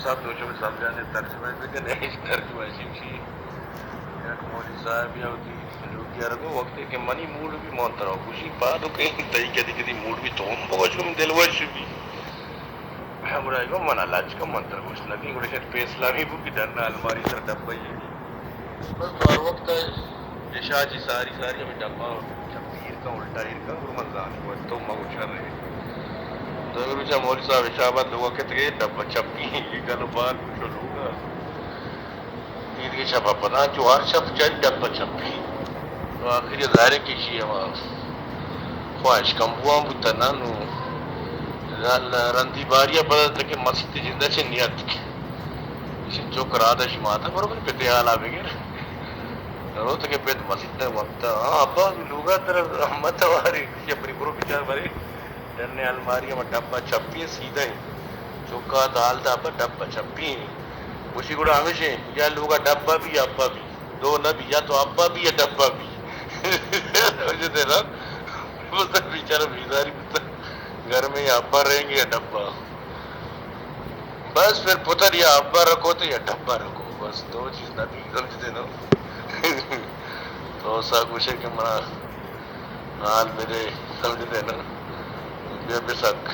صاحب، تو چو سمجھانے ترجمہ بکن، ایش ترجمہ شمشی۔ یک مولوی صاحب یا وتی لوگی ارگو وقتے کہ منی موڈ بھی مونتر ہو، خوشی پاد ہو کہیں تئی کدی کدی موڈ بھی تو ہم بگوش، کم دل وش بھی۔ ہمراہ گو من علاج کا منتر گوش نبی، گوڑے شاید پیسلہ بھی بو کہ ڈن الماری سر ڈبہ یہ۔ بس تو ہر وقت عشاء چی ساری ساری ہمیں ڈبہ چپی ایر کا، الٹا ایر کا، گڑا من زانی وقت تو مگو چر رہے۔ دومی روچا مولوی صاحب عشاء بعد لوگا کت گئے ڈبہ چپی، یہ گل و بال کچھ لوگا۔ دید کے شپا پدا جو ہر شپ چل ڈبہ چپی۔ تو آخری ظاہر ہے کہ شی ہما خواہش کم بوان بوتا نا نو۔ رندی باریا پدا تکے مسیت جندہ چے نیت کے۔ ایشی چوک رادا شی ماتا برو بر پتے حالا بگر۔ رو تکے پت مسیت وقتا۔ ہاں، ابا لوگا تر مت واری، ایشی بری برو بچار بری۔ ڈنے الماری ہم ڈبہ چپی ہے، سیدھا ہی۔ چوکا دال دا ابا ڈبہ چپی ہے۔ خوشی گڑا ہمیشہ یا لوگا ڈبہ بھی ابا بھی۔ دو نہ بھی، یا تو ابا بھی یا ڈبہ بھی۔ سمجھتے نا؟ بس بیچارہ بیزاری بوتا۔ گھر میں یا ابا رہیں گے یا ڈبہ۔ بس پھر پتر یا ابا رکھو تو یا ڈبہ رکھو، بس دو چیز نہ تھی، سمجھتے نا؟ تو سا گوشے کہ منا حال میرے، سمجھتے نا؟ بے بے سک۔